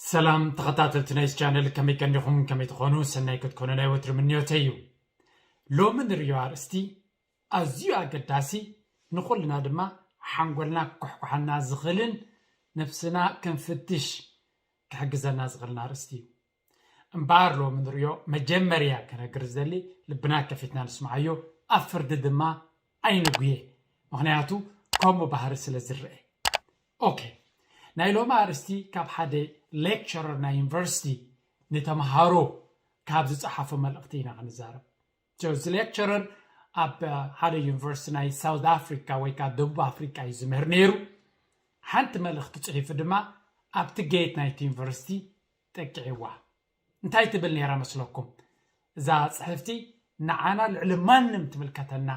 ሰላም ተኸታተልቲ ናይዚ ቻነል፣ ከመይ ቀኒኹም? ከመይ ትኾኑ? ሰናይ ክትኮኑ ናይ ወትሩ ምንዮተይ እዩ። ሎሚ ንርእዮ ኣርእስቲ ኣዝዩ ኣገዳሲ፣ ንኹልና ድማ ሓንጎልና ክኩሕኩሓና ዝኽእልን ነብስና ክንፍትሽ ክሕግዘና ዝኽእልን ኣርእስቲ እዩ። እምበኣር ሎሚ ንርእዮ መጀመርያ ክነግር ዝደሊ፣ ልብና ከፊትና ንስምዓዮ፣ ኣብ ፍርዲ ድማ ኣይንጉየ። ምኽንያቱ ከምኡ ባህሪ ስለ ዝረአ። ኦኬ፣ ናይ ሎሚ ኣርእስቲ ካብ ሓደ ሌክቸረር ናይ ዩኒቨርሲቲ ንተምሃሮ ካብ ዝጸሓፎ መልእኽቲ ኢና ክንዛረብ። So፣ እዚ ሌክቸረር ኣብ ሓደ ዩኒቨርሲቲ ናይ ሳውት ኣፍሪካ ወይ ከዓ ደቡብ ኣፍሪካ እዩ ዝምህር ነይሩ። ሓንቲ መልእኽቲ ጽሒፉ ድማ ኣብቲ ጌት ናይቲ ዩኒቨርሲቲ ጠቂዕዋ። እንታይ ትብል ነይራ መስለኩም? እዛ ጽሕፍቲ ንዓና ልዕሊ ማንም ትምልከተና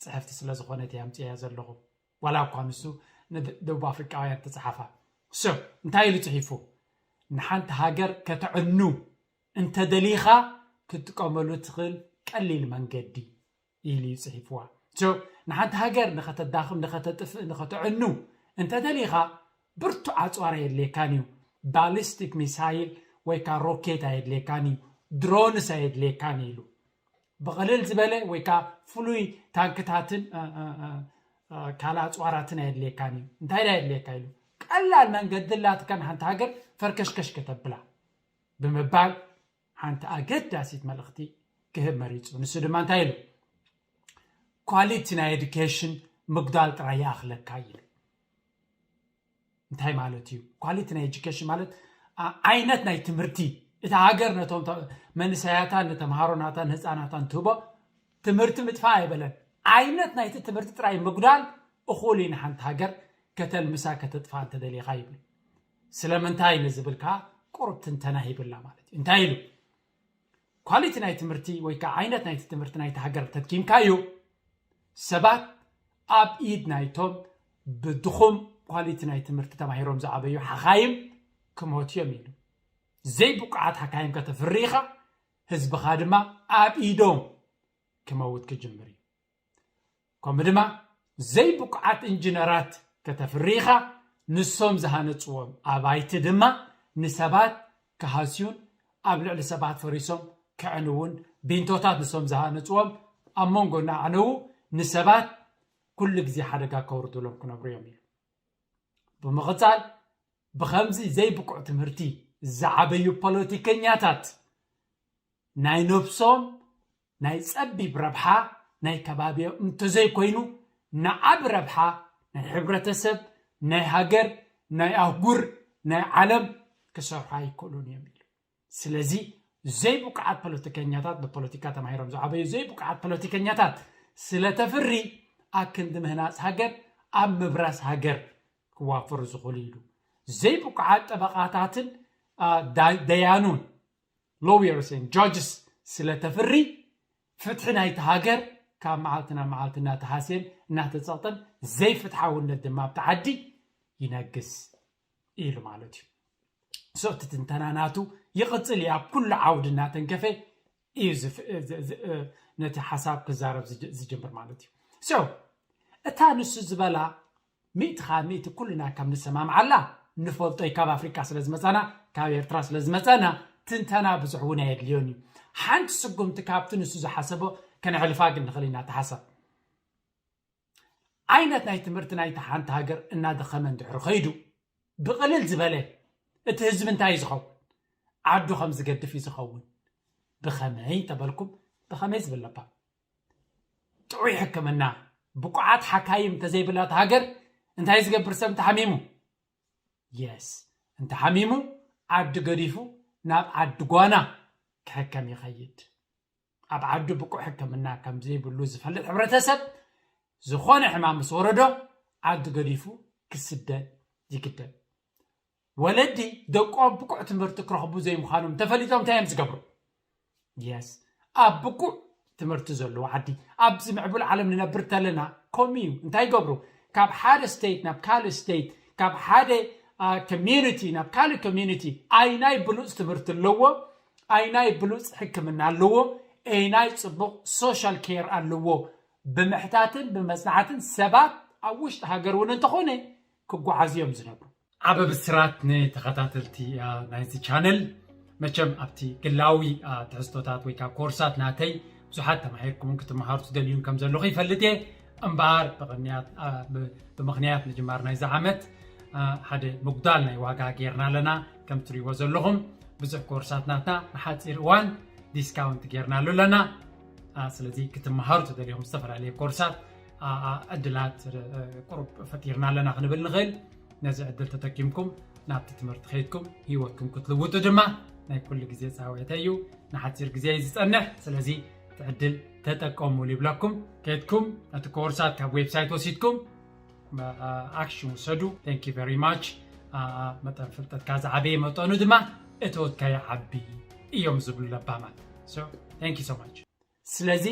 ጽሕፍቲ ስለ ዝኾነት እያ ኣምጽእያ ዘለኹ። ዋላ እኳ ንሱ ንደቡብ ኣፍሪቃውያን ተጻሓፋ። So፣ እንታይ ኢሉ ጽሒፉ? ንሓንቲ ሃገር ከተዕኑ እንተደሊኻ ክትጥቀመሉ ትኽእል ቀሊል መንገዲ ኢሉ እዩ ጽሒፍዋ። So፣ ንሓንቲ ሃገር ንኸተዳኽም፣ ንኸተጥፍእ፣ ንኸተዕኑ እንተደሊኻ ብርቱዕ ኣጽዋር ኣየድልየካን እዩ። ባሊስቲክ ሚሳይል ወይ ከዓ ሮኬት ኣየድልየካን እዩ። ድሮንስ ኣየድልየካን እዩ ኢሉ። ብቕልል ዝበለ ወይ ከዓ ፍሉይ ታንክታትን፣ እ፣ እ፣ እ፣ እ፣ ካልእ ኣጽዋራትን ኣየድልየካን እዩ። እንታይ ደኣ የድልየካ ኢሉ? ቀላል መንገዲ ኣላትካ ንሓንቲ ሃገር ፈርከሽከሽ ከተብላ ብምባል ሓንቲ ኣገዳሲት መልእኽቲ ክህብ መሪጹ። ንሱ ድማ እንታይ ኢሉ? ኳሊቲ ናይ ኤዱኬሽን ምጉዳል ጥራይ ይኣኽለካ ኢሉ። እንታይ ማለት እዩ? ኳሊቲ ናይ ኤጁኬሽን ማለት፣ ዓ-፣ ዓይነት ናይ ትምህርቲ፣ እታ ሃገር ነቶም ተ-፣ መንእሰያታን ንተምሃሮናታን ንህፃናታን ትህቦ ትምህርቲ ምጥፋእ ኣይበለን። ዓይነት ናይቲ ትምህርቲ ጥራይ ምጉዳል እኹል እዩ ንሓንቲ ሃገር ከተልምሳ ከተጥፋ እንተደሊኻ ይብል። ስለምንታይ ንዝብል ከዓ ቁሩብ ትንተና ሂብላ ማለት እዩ። እንታይ ኢሉ? ኳሊቲ ናይ ትምህርቲ ወይ ከዓ ዓይነት ናይቲ ትምህርቲ ናይቲ ሃገር ተትኪምካዮ፣ ሰባት ኣብ ኢድ ናይቶም ብድኹም ኳሊቲ ናይ ትምህርቲ ተማሂሮም ዝዓበዩ ሓኻይም ክሞቱ እዮም ኢሉ። ዘይብቑዓት ሓካይም ከተፍሪ ኢኻ፣ ህዝብኻ ድማ ኣብ ኢዶም ክመውት ክጅምር እዩ። ከምኡ ድማ ዘይብቑዓት ኢንጂነራት ከተፍሪ ኢኻ፣ ንሶም ዝሃነፅዎም ኣባይቲ ድማ ንሰባት ክሃስዩን ኣብ ልዕሊ ሰባት ፈሪሶም ከዕንውን፣ ቢንቶታት ንሶም ዝሃነፅዎም ኣብ መንጎ እናዕነዉ ንሰባት ኩሉ ግዜ ሓደጋ ከውርዱሎም ክነብሩ እዮም ኢሉ። ብምቕፃል፣ ብኸምዚ ዘይብቁዕ ትምህርቲ ዝዓበዩ ፖለቲከኛታት ናይ ነብሶም ናይ ጸቢብ ረብሓ ናይ ከባቢኦም እንተዘይኮይኑ፣ ንዓቢ ረብሓ ናይ ሕብረተሰብ፣ ናይ ሃገር፣ ናይ ኣህጉር፣ ናይ ዓለም ክሰርሑ ኣይክእሉን እዮም ኢሉ። ስለዚ ዘይብቁዓት ፖለቲከኛታት፣ ብፖለቲካ ተማሂሮም ዝዓበዩ ዘይብቁዓት ፖለቲከኛታት ስለ ተፍሪ፣ ኣብ ክንዲ ምህናጽ ሃገር፣ ኣብ ምብራስ ሃገር ክዋፈሩ ዝኽእሉ ኢሉ። ዘይብቁዓት ጠበቓታትን፣ ኣ፣ ዳ-፣ ደያኑን፣ lawyers and judges ስለ ተፍሪ፣ ፍትሒ ናይቲ ሃገር ካብ መዓልቲ ናብ መዓልቲ እናተሃስየን እናተጸቕጠን፣ ዘይፍትሓውነት ድማ ኣብቲ ዓዲ ይነግስ ኢሉ ማለት እዩ። So፣ እቲ ትንተና ናቱ ይቕጽል እዩ። ኣብ ኩሉ ዓውዲ እናተንከፈ እዩ ዝፍ-፣ ዝ-፣ ዝ-፣ እ፣ ነቲ ሓሳብ ክዛረብ ዝጅ-፣ ዝጅምር ማለት እዩ። So፣ እታ ንሱ ዝበላ ሚእቲ ካብ ሚእቲ ኩልና ከም ንሰማምዓላ ንፈልጦ እዩ። ካብ ኣፍሪቃ ስለ ዝመጻና፣ ካብ ኤርትራ ስለ ዝመጻና፣ ትንተና ብዙሕ እውን ኣየድልዮን እዩ። ሓንቲ ስጉምቲ ካብቲ ንሱ ዝሓሰቦ ከነሕልፋ ግን ንኽእል ኢና። ተሓሳብ ዓይነት ናይ ትምህርቲ ናይቲ ሓንቲ ሃገር እናደኸመ እንድሕሪ ኸይዱ፣ ብቕልል ዝበለ እቲ ህዝቢ እንታይ እዩ ዝኸውን? ዓዱ ከም ዝገድፍ እዩ ዝኸውን። ብኸመይ እንተበልኩም፣ ብኸመይ ዝብል ለባ? ጥዑይ ሕክምና፣ ብቑዓት ሓካይም እንተዘይብላ እታ ሃገር፣ እንታይ ዝገብር ሰብ እንተሓሚሙ? የስ፣ እንተሓሚሙ ዓዲ ገዲፉ ናብ ዓዲ ጓና ክሕከም ይኸይድ። ኣብ ዓዱ ብቁዕ ሕክምና ከም ዘይብሉ ዝፈልጥ ሕብረተሰብ፣ ዝኾነ ሕማም ምስ ወረዶ ዓዲ ገዲፉ ክስደድ ይግደድ። ወለዲ ደቆም ብቁዕ ትምህርቲ ክረኽቡ ዘይምዃኖም ተፈሊጦም እንታይ እዮም ዝገብሩ? የስ፣ ኣብ ብቁዕ ትምህርቲ ዘለዎ ዓዲ፣ ኣብዚ ምዕቡል ዓለም ንነብር ተለና ከምኡ እዩ። እንታይ ይገብሩ? ካብ ሓደ ስቴት ናብ ካልእ ስቴት፣ ካብ ሓደ፣ አ፣ ኮሚዩኒቲ ናብ ካልእ ኮሚዩኒቲ፣ ኣይናይ ብሉፅ ትምህርቲ ኣለዎ፣ ኣይናይ ብሉፅ ሕክምና ኣለዎ፣ ኣይናይ ፅቡቕ ሶሻል ኬር ኣለዎ ብምሕታትን ብመፅናዕትን ሰባት ኣብ ውሽጢ ሃገር እውን እንተኾነ ክጓዓዙ እዮም ዝነብሩ። ዓቢ ብስራት ንተኸታተልቲ ናይዚ ቻነል። መቸም ኣብቲ ግላዊ ትሕዝቶታት ወይ ከዓ ኮርሳት ናተይ ብዙሓት ተማሂርኩምን ክትመሃሩ ትደልዩን ከም ዘለኹ ይፈልጥ እየ። እምበኣር ብምኽንያት ምጅማር ናይዚ ዓመት ሓደ ምጉዳል ናይ ዋጋ ጌርና ኣለና። ከም ትሪእዎ ዘለኹም ብዙሕ ኮርሳት ናትና ንሓፂር እዋን ዲስካውንት ጌርናሉ ኣለና። ስለዚ ክትመሃሩ ትደልዮም ዝተፈላለየ ኮርሳት ዕድላት ቁሩብ ፈጢርና ኣለና ክንብል ንኽእል። ነዚ ዕድል ተጠቂምኩም ናብቲ ትምህርቲ ከይድኩም ህይወትኩም ክትልውጡ ድማ ናይ ኩሉ ግዜ ፃውዒተ እዩ። ንሓፂር ግዜ እዩ ዝፀንሕ። ስለዚ እቲ ዕድል ተጠቀሙሉ ይብለኩም። ከይድኩም ነቲ ኮርሳት ካብ ዌብሳይት ወሲድኩም ኣክሽን ውሰዱ። Thank you very much። መጠን ፍልጠትካ ዝዓበየ መጠኑ ድማ እቶትካ ይዓቢ እዮም ዝብሉ ለባማት። Thank you so much። ስለዚ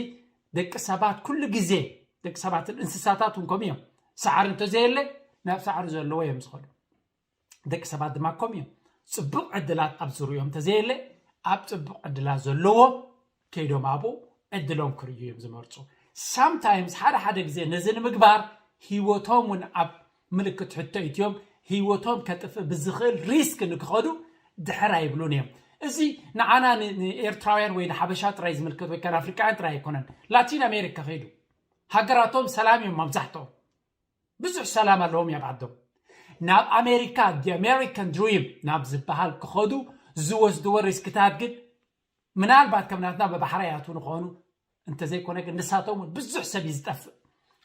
ደቂ ሰባት ኩሉ ግዜ፣ ደቂ ሰባትን እንስሳታት እውን ከምኡ እዮም። ሳዕሪ እንተዘየለ ናብ ሳዕሪ ዘለዎ እዮም ዝኸዱ። ደቂ ሰባት ድማ ከምኡ እዮም። ፅቡቕ ዕድላት ኣብ ዙርዮም እንተዘየለ ኣብ ፅቡቕ ዕድላት ዘለዎ ከይዶም ኣብኡ ዕድሎም ክርእዩ እዮም ዝመርፁ። ሳምታይምስ ሓደ ሓደ ግዜ ነዚ ንምግባር ህይወቶም እውን ኣብ ምልክት ሕቶ እትዮም። ህይወቶም ከጥፍእ ብዝኽእል ሪስክ ንክኸዱ ድሕር ኣይብሉን እዮም። እዚ ንዓና ንኤርትራውያን ወይ ንሓበሻ ጥራይ ዝምልከት ወይ ከን ኣፍሪቃውያን ጥራይ ኣይኮነን። ላቲን ኣሜሪካ ከይዱ ሃገራቶም ሰላም እዮም መብዛሕትኦም። ብዙሕ ሰላም ኣለዎም እዮም ዓዶም። ናብ ኣሜሪካ፣ the American dream ናብ ዝበሃል ክኸዱ ዝወስድዎ ሪስክታት ግን ምናልባት ከም ናትና ብባሕሪ ይኣትዉ ንኾኑ እንተዘይኮነ ግን ንሳቶም እውን ብዙሕ ሰብ እዩ ዝጠፍእ፣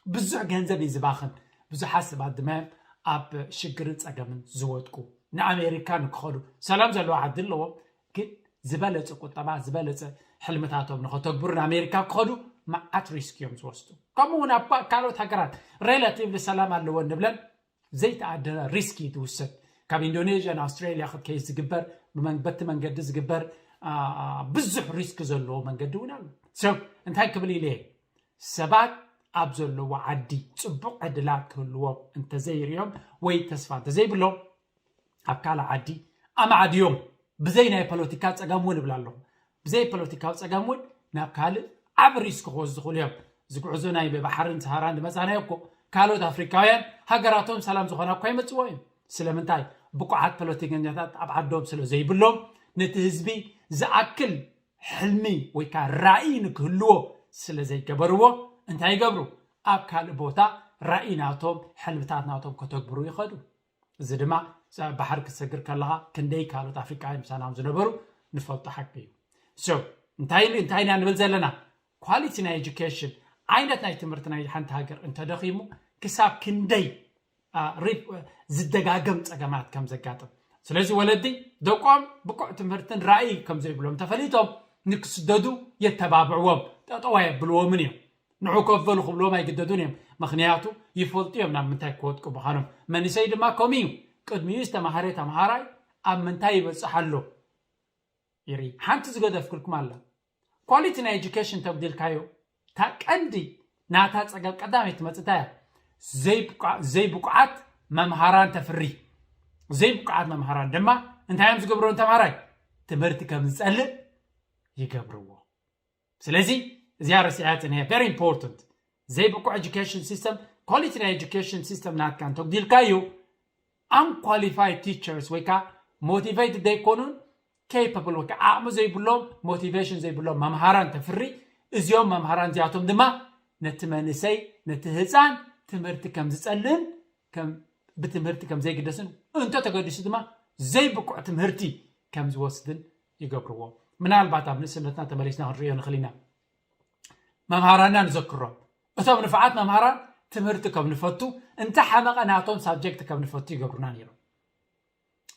ብዙሕ ገንዘብ እዩ ዝባኽን። ብዙሓት ሰባት ድማ እዮም ኣብ ሽግርን ፀገምን ዝወድቁ። ንኣሜሪካ ንክኸዱ ሰላም ዘለዎ ዓዲ ኣለዎም፣ ግን ዝበለፀ ቁጠባ ዝበለፀ ሕልምታቶም ንኸተግብሩ ንኣሜሪካ ክኸዱ መዓት ሪስክ እዮም ዝወስዱ። ከምኡ እውን ኣብ ካልኦት ሃገራት ሬላቲቭሊ ሰላም ኣለዎ እንብለን ዘይተኣደነ ሪስክ እዩ ትውሰድ። ካብ ኢንዶኔዥያ ንኣውስትራሊያ ክትከይድ ዝግበር ብመንበቲ መንገዲ ዝግበር ብዙሕ ሪስክ ዘለዎ መንገዲ እውን ኣሎ። ሰብ እንታይ ክብል ኢለ ሰባት ኣብ ዘለዎ ዓዲ ፅቡቕ ዕድላት ክህልዎም እንተዘይርዮም ወይ ተስፋ እንተዘይብሎም ኣብ ካልእ ዓዲ ኣማዕድዮም ብዘይ ናይ ፖለቲካ ፀገም እውን እብል ኣለኹ። ብዘይ ፖለቲካዊ ፀገም እውን ናብ ካልእ ዓብ ሪስክ ክወስዱ ዝኽእሉ እዮም። ዝጉዕዞ ናይ ብባሕርን ሰሃራን ዝመፃናዮ እኮ ካልኦት ኣፍሪካውያን ሃገራቶም ሰላም ዝኾና እኳ ይመፅዎ እዮም። ስለምንታይ? ብቁዓት ፖለቲከኛታት ኣብ ዓዶም ስለ ዘይብሎም ነቲ ህዝቢ ዝኣክል ሕልሚ ወይ ከዓ ራእይ ንክህልዎ ስለ ዘይገበርዎ እንታይ ይገብሩ? ኣብ ካልእ ቦታ ራእይ ናቶም ሕልምታት ናቶም ከተግብሩ ይኸዱ። እዚ ድማ ባሕሪ ክትሰግር ከለኻ ክንደይ ካልኦት ኣፍሪቃውያን ምሳና ዝነበሩ ንፈልጦ ሓቂ እዩ። So እንታይ እንታይ ኢና ንብል ዘለና? ኳሊቲ ናይ ኤጁኬሽን ዓይነት ናይ ትምህርቲ ናይ ሓንቲ ሃገር እንተደኺሙ ክሳብ ክንደይ ዝደጋገም ፀገማት ከም ዘጋጥም። ስለዚ ወለዲ ደቆም ብቁዕ ትምህርትን ራእይ ከም ዘይብሎም ተፈሊጦም ንክስደዱ የተባብዕዎም፣ ጠጠው ኣየብልዎምን እዮም። ንዑ ኮፍ በሉ ክብልዎም ኣይግደዱን እዮም። ምኽንያቱ ይፈልጡ እዮም ናብ ምንታይ ክወድቁ ምዃኖም። መንእሰይ ድማ ከምኡ እዩ። ቅድሚኡ ዝተማሃረ ተምሃራይ ኣብ ምንታይ ይበፅሕ ኣሎ ይርኢ። ሓንቲ ዝገደፍክልኩም ኣላ። ኳሊቲ ናይ ኤጁኬሽን ተጉዲልካዮ እታ ቀንዲ ናታ ፀገም ቀዳመይቲ ትመፅእ እንታይ እያ? ዘይብቁዓት መምሃራን ተፍሪ። ዘይብቁዓት መምሃራን ድማ እንታይ እዮም ዝገብርዎ ንተምሃራይ? ትምህርቲ ከም ዝፀልእ ይገብርዎ። ስለዚ እዚኣ ረሲዐያ ፅንሄ very important። ዘይብቁዕ ኤጁኬሽን ሲስተም ኳሊቲ ናይ ኤጁኬሽን ሲስተም ናትካ እንተጉዲልካዮ unqualified teachers ወይ ከዓ ሞቲቬትድ ዘይኮኑን capable ወይ ከዓ ዓቕሚ ዘይብሎም ሞቲቬሽን ዘይብሎም መምሃራን ተፍሪ። እዚኦም መምሃራን እዚኣቶም ድማ ነቲ መንእሰይ ነቲ ህፃን ትምህርቲ ከም ዝፀልእን ከም ብትምህርቲ ከም ዘይግደስን እንተ ተገዲሱ ድማ ዘይብቁዕ ትምህርቲ ከም ዝወስድን ይገብርዎ። ምናልባት ኣብ ንእስነትና ተመሊስና ክንሪኦ ንኽእል ኢና። መምሃራንና ንዘክሮም። እቶም ንፉዓት መምሃራን ትምህርቲ ከም ንፈቱ እንተ ሓመቐ ናቶም ሳብጀክት ከም ንፈቱ ይገብሩና ነይሮም።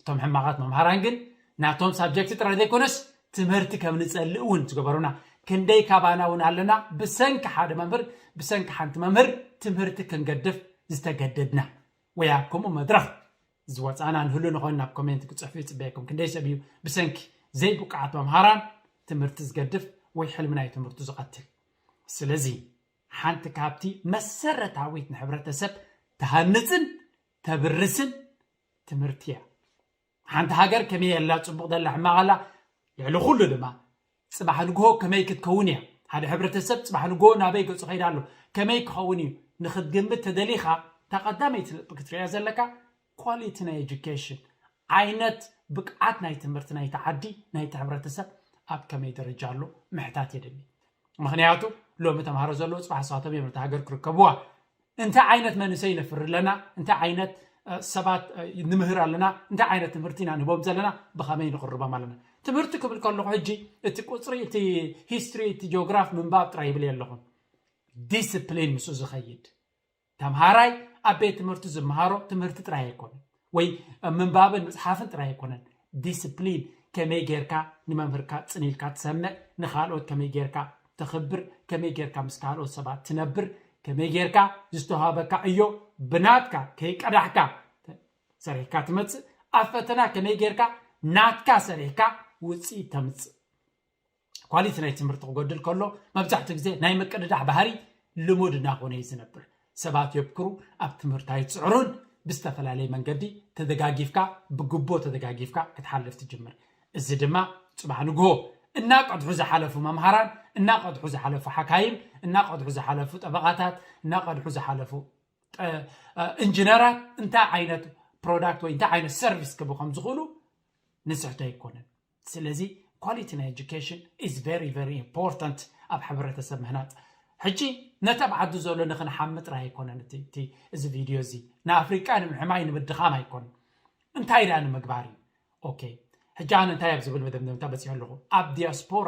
እቶም ሕማቓት መምሃራን ግን ናቶም ሳብጀክት ጥራይ ዘይኮነስ ትምህርቲ ከም ንፀልእ እውን ዝገበሩና። ክንደይ ካባና እውን ኣለና ብሰንኪ ሓደ መምህር ብሰንኪ ሓንቲ መምህር ትምህርቲ ክንገድፍ ዝተገደድና ወይ ኣብ ከምኡ መድረኽ ዝወፃና ንህሉ ንኾን ናብ ኮሜንት ክፅሕፉ ይፅበየኩም። ክንደይ ሰብ እዩ ብሰንኪ ዘይብቁዓት መምሃራን ትምህርቲ ዝገድፍ ወይ ሕልሚ ናይ ትምህርቱ ዝቐትል? ስለዚ ሓንቲ ካብቲ መሰረታዊት ንሕብረተሰብ ትሃንፅን ተብርስን ትምህርቲ እያ። ሓንቲ ሃገር ከመይ ኣላ ፅቡቕ ደላ ሕማቕ ኣላ ልዕሊ ኩሉ ድማ ፅባሕ ንግሆ ከመይ ክትከውን እያ። ሓደ ሕብረተሰብ ፅባሕ ንግሆ ናበይ ገፁ ከይዳ ኣሎ ከመይ ክኸውን እዩ ንክትግምት ተደሊኻ እታ ቀዳመይቲ ነጥቢ ክትሪኣ ዘለካ ኳሊቲ ናይ ኤጁኬሽን፣ ዓይነት ብቅዓት ናይ ትምህርቲ ናይቲ ዓዲ፣ ናይቲ ሕብረተሰብ ኣብ ከመይ ደረጃ ኣሎ ምሕታት የድሊ። ምክንያቱ ሎሚ ተምሃሮ ዘለዉ ጽባሕ ንሳቶም እዮም ነቲ ሃገር ክርከብዋ። እንታይ ዓይነት መንእሰይ ነፍሪ ኣለና? እንታይ ዓይነት ሰባት ንምህር ኣለና? እንታይ ዓይነት ትምህርቲ ኢና ንህቦም ዘለና? ብኸመይ ንቕርቦም ኣለና? ትምህርቲ ክብል ከለኹ ሕጂ እቲ ቁፅሪ፣ እቲ ሂስትሪ፣ እቲ ጂኦግራፍ ምንባብ ጥራይ ይብል የለኹን። ዲስፕሊን ምስኡ ዝኸይድ ተምሃራይ ኣብ ቤት ትምህርቲ ዝመሃሮ ትምህርቲ ጥራይ ኣይኮነን፣ ወይ ምንባብን ምፅሓፍን ጥራይ ኣይኮነን። ዲስፕሊን፣ ከመይ ጌርካ ንመምህርካ ፅን ኢልካ ትሰምዕ፣ ንካልኦት ከመይ ጌርካ ተኽብር፣ ከመይ ጌርካ ምስ ካልኦት ሰባት ትነብር፣ ከመይ ጌርካ ዝተዋሃበካ ዕዮ ብናትካ ከይቀዳሕካ ሰሪሕካ ትመፅእ፣ ኣብ ፈተና ከመይ ጌርካ ናትካ ሰሪሕካ ውፅኢት ተምፅእ። ኳሊቲ ናይ ትምህርቲ ክጎድል ከሎ መብዛሕትኡ ግዜ ናይ ምቅድዳሕ ባህሪ ልሙድ እናኾነ እዩ ዝነብር። ሰባት የብክሩ፣ ኣብ ትምህርቲ ኣይፅዕሩን፣ ብዝተፈላለየ መንገዲ ተደጋጊፍካ፣ ብግቦ ተደጋጊፍካ ክትሓልፍ ትጅምር። እዚ ድማ ፅባሕ ንግሆ እናቀድሑ ዝሓለፉ መምሃራን፣ እናቀድሑ ዝሓለፉ ሓካይም፣ እናቀድሑ ዝሓለፉ ጠበቓታት፣ እናቀድሑ ዝሓለፉ ኢንጂነራት እንታይ ዓይነት ፕሮዳክት ወይ እንታይ ዓይነት ሰርቪስ ክህቡ ከም ዝኽእሉ ንስሕቶ ኣይኮነን። ስለዚ ኳሊቲ ናይ ኤጁኬሽን ኢዝ ቨሪ ቨሪ ኢምፖርታንት ኣብ ሕብረተሰብ ምህናፅ። ሕጂ ነቲ ኣብ ዓዲ ዘሎ ንክንሓሚ ጥራይ ኣይኮነን እቲ እቲ- እዚ ቪድዮ እዚ ንኣፍሪቃ ንምሕማይ ንምድኻም ኣይኮነን። እንታይ ደኣ ንምግባር እዩ? ኦኬ፣ ሕጂ ኣነ እንታይ ኣብ ዝብል መደምደምታ በፂሑ ኣለኹ። ኣብ ዲያስፖራ፣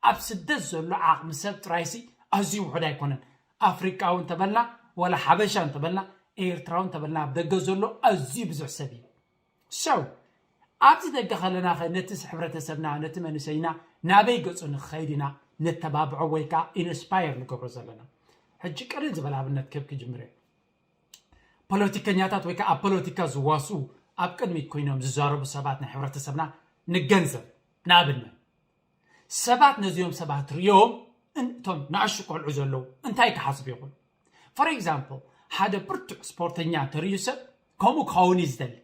ኣብ ስደት ዘሎ ዓቕሚ ሰብ ጥራይሲ ኣዝዩ ውሑድ ኣይኮነን። ኣፍሪቃዊ እንተበልና፣ ዋላ ሓበሻ እንተበልና፣ ኤርትራዊ እንተበልና፣ ኣብ ደገ ዘሎ ኣዝዩ ብዙሕ ሰብ እዩ። ሰው ኣብዚ ደገ ከለና ኸ ነቲ ሕብረተሰብና፣ ነቲ መንእሰይና ናበይ ገፁ ንክኸይድ ኢና ነተባብዖ ወይ ከዓ ኢንስፓየር ንገብሮ ዘለና? ሕጂ ቅልል ዝበለ ኣብነት ክህብ ክጅምር እየ። ፖለቲከኛታት ወይ ከዓ ኣብ ፖለቲካ ዝዋስኡ፣ ኣብ ቅድሚት ኮይኖም ዝዛረቡ ሰባት ናይ ሕብረተሰብና ንገንዘብ። ንኣብነት ሰባት ነዚኦም ሰባት ሪኦም፣ እቶም ንኣሽቱ ቆልዑ ዘለዉ እንታይ ክሓስቡ ይኽእሉ? ፎር ኤግዛምፕል፣ ሓደ ብርቱዕ ስፖርተኛ እንተርእዩ ሰብ ከምኡ ክኸውን እዩ ዝደሊ።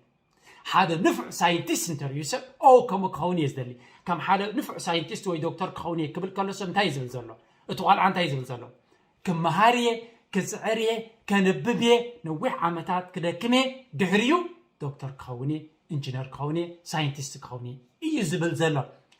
ሓደ ንፉዕ ሳይንቲስት እንተርእዩ ሰብ ኦ ከምኡ ክኸውን እየ ዝደሊ። ከም ሓደ ንፉዕ ሳይንቲስት ወይ ዶክተር ክኸውን እየ ክብል ከሎ ሰብ እንታይ እዩ ዝብል ዘሎ? እቲ ቆልዓ እንታይ እዩ ዝብል ዘሎ? ክመሃር እየ፣ ክፅዕር እየ፣ ከንብብ እየ፣ ነዊሕ ዓመታት ክደክም እየ፣ ድሕሪኡ ዶክተር ክኸውን እየ፣ ኢንጂነር ክኸውን እየ፣ ሳይንቲስት ክኸውን እየ እዩ ዝብል ዘሎ።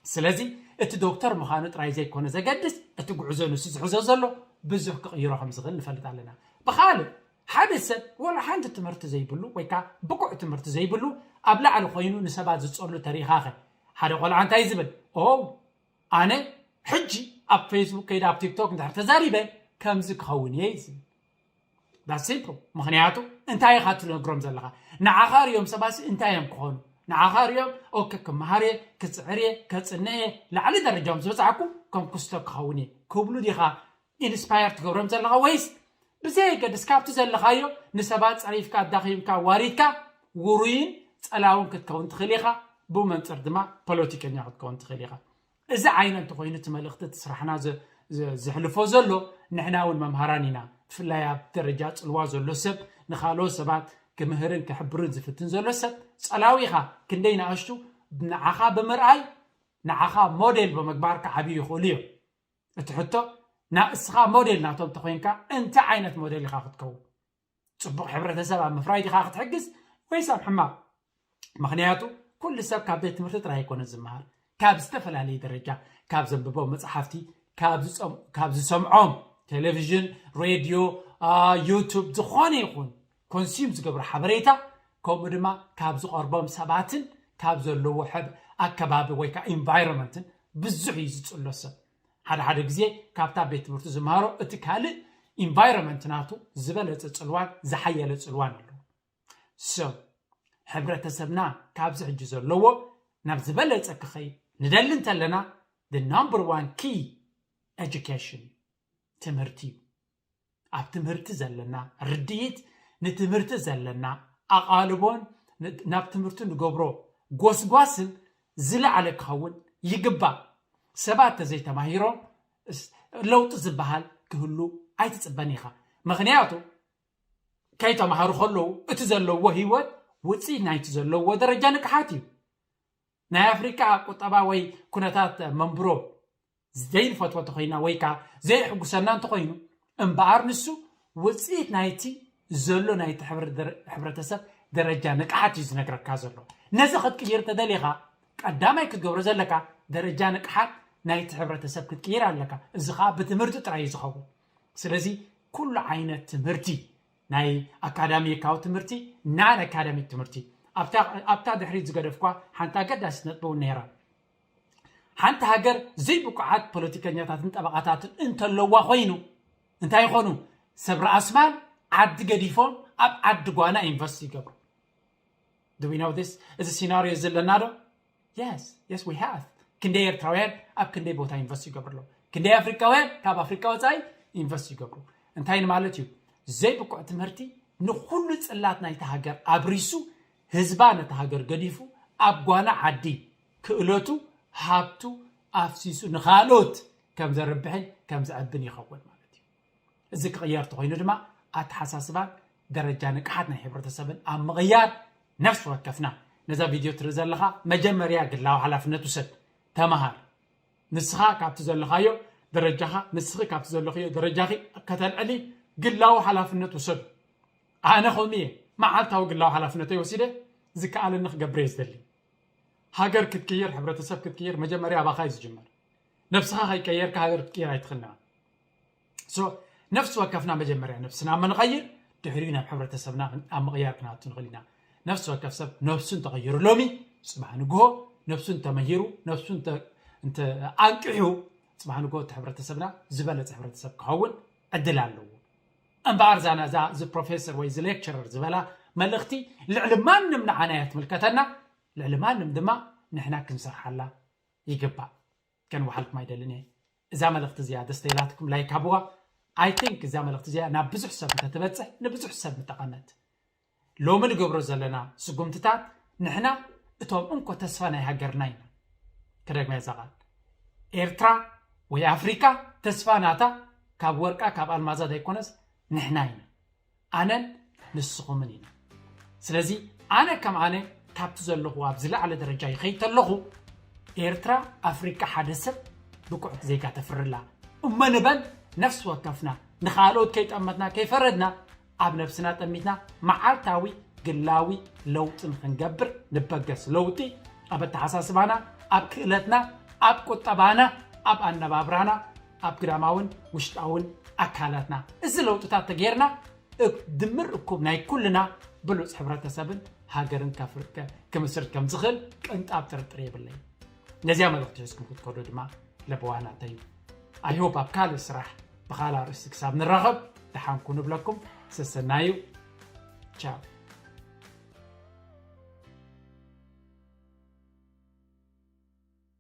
ስለዚ እቲ ዶክተር ምዃኑ ጥራይ ዘይኮነ ዘገድስ፣ እቲ ጉዕዞ ንሱ ዝሕዞ ዘሎ ብዙሕ ክቕይሮ ከም ዝኽእል ንፈልጥ ኣለና። ብኻልእ ሓደ ሰብ ዋላ ሓንቲ ትምህርቲ ዘይብሉ ወይ ከዓ ብቑዕ ትምህርቲ ዘይብሉ ኣብ ላዕሊ ኮይኑ ንሰባት ዝፀሉ ተሪኻኸ ሓደ ቆልዓ እንታይ ዝብል? ኦ ኣነ ሕጂ ኣብ ፌስቡክ ከይደ ኣብ ቲክቶክ እንድሕር ተዛሪበ ከምዚ ክኸውን እየ ዝብል። ዳት ሲምፕል። ምክንያቱ እንታይ ኢኻ ትነግሮም ዘለኻ? ንዓኻ ሪኦም ሰባሲ እንታይ እዮም ክኾኑ? ንዓኻ ሪኦም ኦኬ ክመሃር እየ፣ ክፅዕር እየ፣ ከፅንዕ እየ፣ ላዕሊ ደረጃ ምስ በፃዕኩ ከም ክስቶ ክኸውን እየ ክብሉ ዲኻ ኢንስፓየር ትገብሮም ዘለኻ? ወይስ ብዘየገድስ ካብቲ ዘለኻዮ ንሰባት ፀሪፍካ ኣዳኺምካ ዋሪድካ ውሩይን ፀላውን ክትከውን ትኽእል ኢኻ። ብኡ መንፅር ድማ ፖለቲከኛ ክትከውን ትኽእል ኢኻ። እዚ ዓይነት እንተኮይኑ እቲ መልእኽቲ እቲ ስራሕና ዘ- ዘ- ዘሕልፎ ዘሎ ንሕና እውን መምሃራን ኢና። ብፍላይ ኣብ ደረጃ ፅልዋ ዘሎ ሰብ ንካልኦት ሰባት ክምህርን ክሕብርን ዝፍትን ዘሎ ሰብ ፀላዊ ኢኻ። ክንደይ ንኣሽቱ ንዓኻ ብምርኣይ ንዓኻ ሞዴል ብምግባር ክዓብዩ ይኽእሉ እዮም። እቲ ሕቶ ንስኻ ሞዴል ናቶም ተኮይንካ እንታይ ዓይነት ሞዴል ኢኻ ክትከውን? ፅቡቕ ሕብረተሰብ ኣብ ምፍራይ ዲኻ ክትሕግዝ ወይስ ኣብ ሕማቕ? ምኽንያቱ ኩሉ ሰብ ካብ ቤት ትምህርቲ ጥራይ ኣይኮነ ዝመሃር፣ ካብ ዝተፈላለየ ደረጃ፣ ካብ ዘንብቦም መፅሓፍቲ፣ ካብ ዝፀም- ካብ ዝሰምዖም ቴሌቪዥን፣ ሬድዮ፣ ዩቱብ፣ ዝኾነ ይኹን ኮንሱም ዝገብሮ ሓበሬታ፣ ከምኡ ድማ ካብ ዝቐርቦም ሰባትን ካብ ዘለዎ ኣከባቢ ወይ ከዓ ኢንቫይሮንመንትን ብዙሕ እዩ ዝፅሎ ሰብ። ሓደ ሓደ ግዜ ካብታ ቤት ትምህርቲ ዝመሃሮ እቲ ካልእ ኢንቫይሮንመንት ናቱ ዝበለፀ ፅልዋን ዝሓየለ ፅልዋን ኣለዎ። So ሕብረተሰብና ካብዚ ሕጂ ዘለዎ ናብ ዝበለፀ ክኸይድ ንደሊ እንተለና the number one key education ትምህርቲ እዩ። ኣብ ትምህርቲ ዘለና ርድኢት፣ ንትምህርቲ ዘለና ኣቓልቦን ናብ ትምህርቲ ንገብሮ ጎስጓስን ዝለዓለ ክኸውን ይግባእ። ሰባት ተዘይተማሂሮም ለውጢ ዝበሃል ክህሉ ኣይትፅበን ኢኻ። ምክንያቱ ከይተማሃሩ ከለዉ እቲ ዘለዎ ህይወት ውፅኢት ናይቲ ዘለዎ ደረጃ ንቅሓት እዩ። ናይ ኣፍሪቃ ቁጠባ ወይ ኩነታት መንብሮ ዘይንፈትዎ እንተኮይና ወይ ከዓ ዘይሕጉሰና እንተኮይኑ እምበኣር ንሱ ውፅኢት ናይቲ ዘሎ ናይቲ ሕብረተሰብ ደረጃ ንቅሓት እዩ ዝነግረካ ዘሎ። ነዚ ክትቅይር ተደሊኻ ቀዳማይ ክትገብሮ ዘለካ ደረጃ ንቅሓት ናይቲ ሕብረተሰብ ክትቅይር ኣለካ። እዚ ከዓ ብትምህርቲ ጥራይ እዩ ዝኸውን። ስለዚ ኩሉ ዓይነት ትምህርቲ፣ ናይ ኣካዳሚካዊ ትምህርቲ፣ ናን ኣካዳሚክ ትምህርቲ፣ ኣብታ ድሕሪት ዝገደፍኳ ሓንቲ ኣገዳሲት ነጥቢ እውን ነይራ። ሓንቲ ሃገር ዘይብቁዓት ፖለቲከኛታትን ጠበቓታትን እንተለዋ ኮይኑ እንታይ ይኾኑ? ሰብ ርኣስማል ዓዲ ገዲፎም ኣብ ዓዲ ጓና ኢንቨስት ይገብሩ። Do we know this? እዚ ሲናሪዮ ዘለና ዶ? Yes, yes we have። ክንደይ ኤርትራውያን ኣብ ክንደይ ቦታ ኢንቨስት ይገብሩ ኣለዉ? ክንደይ ኣፍሪካውያን ካብ ኣፍሪካ ወፃኢ ኢንቨስት ይገብሩ? እንታይ ንማለት እዩ? ዘይብቁዕ ትምህርቲ ንኩሉ ፅላት ናይቲ ሃገር ኣብሪሱ፣ ህዝባ ነቲ ሃገር ገዲፉ ኣብ ጓና ዓዲ ክእለቱ፣ ሃብቱ ኣፍሲሱ ንኻልኦት ከም ዘርብሕን ከም ዘዕብን ይኸውን ማለት እዩ። እዚ ክቕየር ተኾይኑ ድማ ኣተሓሳስባን ደረጃ ንቅሓት ናይ ሕብረተሰብን ኣብ ምቕያር ነፍሲ ወከፍና ነዛ ቪድዮ ትርኢ ዘለኻ መጀመርያ ግላዊ ሓላፍነት ውሰድ፣ ተመሃር። ንስኻ ካብቲ ዘለኻዮ ደረጃኻ፣ ንስኺ ካብቲ ዘለኽዮ ደረጃኺ ከተልዕሊ ግላዊ ሓላፍነት ውሰዱ። ኣነ ከምኡ እየ መዓልታዊ ግላዊ ሓላፍነተይ ወሲደ ዝከኣለኒ ክገብር እየ ዝደሊ። ሃገር ክትቅይር፣ ሕብረተሰብ ክትቅይር መጀመርያ ኣባኻ እዩ ዝጅመር። ነብስኻ ከይቀየርካ ሃገር ክትቅይር ኣይትኽእልና። So ነፍሲ ወከፍና መጀመርያ ነብስና እሞ ንቐይር፣ ድሕሪኡ ናብ ሕብረተሰብና ኣብ ምቕያር ክንኣቱ ንኽእል ኢና። ነፍሲ ወከፍ ሰብ ነብሱ እንተቐይሩ ሎሚ፣ ፅባሕ ንግሆ ነብሱ እንተመሂሩ፣ ነብሱ እንተ- እንተ ኣንቂሑ፣ ፅባሕ ንግሆ እቲ ሕብረተሰብና ዝበለፀ ሕብረተሰብ ክኸውን ዕድል ኣለዎ። እምበኣር እዛ ነዛ እዚ ፕሮፌሰር ወይ እዚ ሌክቸረር ዝበላ መልእኽቲ ልዕሊ ማንም ንዓና እያ ትምልከተና፣ ልዕሊ ማንም ድማ ንሕና ክንሰርሓላ ይግባእ። ከንወሓልኩም ኣይደልን እየ። እዛ መልእኽቲ እዚኣ ደስ ተይላትኩም ላይክ ሃብዋ። I think እዛ መልእኽቲ እዚኣ ናብ ብዙሕ ሰብ እንተትበፅሕ ንብዙሕ ሰብ ምጠቐመት። ሎሚ ንገብሮ ዘለና ስጉምትታት ንሕና እቶም እንኮ ተስፋ ናይ ሃገርና ኢና። ከደግመያ እዛ ቃል፣ ኤርትራ ወይ ኣፍሪካ ተስፋ ናታ ካብ ወርቃ ካብ ኣልማዛ ዘይኮነስ ንሕና ኢና። ኣነን ንስኹምን ኢና። ስለዚ ኣነ ከም ኣነ ካብቲ ዘለኹ ኣብ ዝለዓለ ደረጃ ይኸይድ ተለኹ፣ ኤርትራ ኣፍሪቃ ሓደ ሰብ ብቁዕ ዜጋ ተፍርላ እሞ ንበል። ነፍሲ ወከፍና ንኻልኦት ከይጠመትና ከይፈረድና ኣብ ነብስና ጠሚትና መዓልታዊ ግላዊ ለውጢ ንክንገብር ንበገስ። ለውጢ ኣብ ኣተሓሳስባና፣ ኣብ ክእለትና፣ ኣብ ቁጠባና፣ ኣብ ኣነባብራና፣ ኣብ ግዳማውን ውሽጣውን ኣካላትና። እዚ ለውጥታት ተገይርና እብ- ድምር እኩብ ናይ ኩልና ብሉፅ ሕብረተሰብን ሃገርን ከፍር- ከ- ክምስርት ከም ዝኽእል ቅንጣብ ጥርጥር የብለይ። ነዚያ መልእኽቲ ሒዝኩም ክትከዱ ድማ ለበዋህናተይ እዩ። I hope ኣብ ካልእ ስራሕ ብኻልእ ኣርእስቲ ክሳብ ንራኸብ ደሓንኩ ንብለኩም። ሰሰናዩ። ቻው።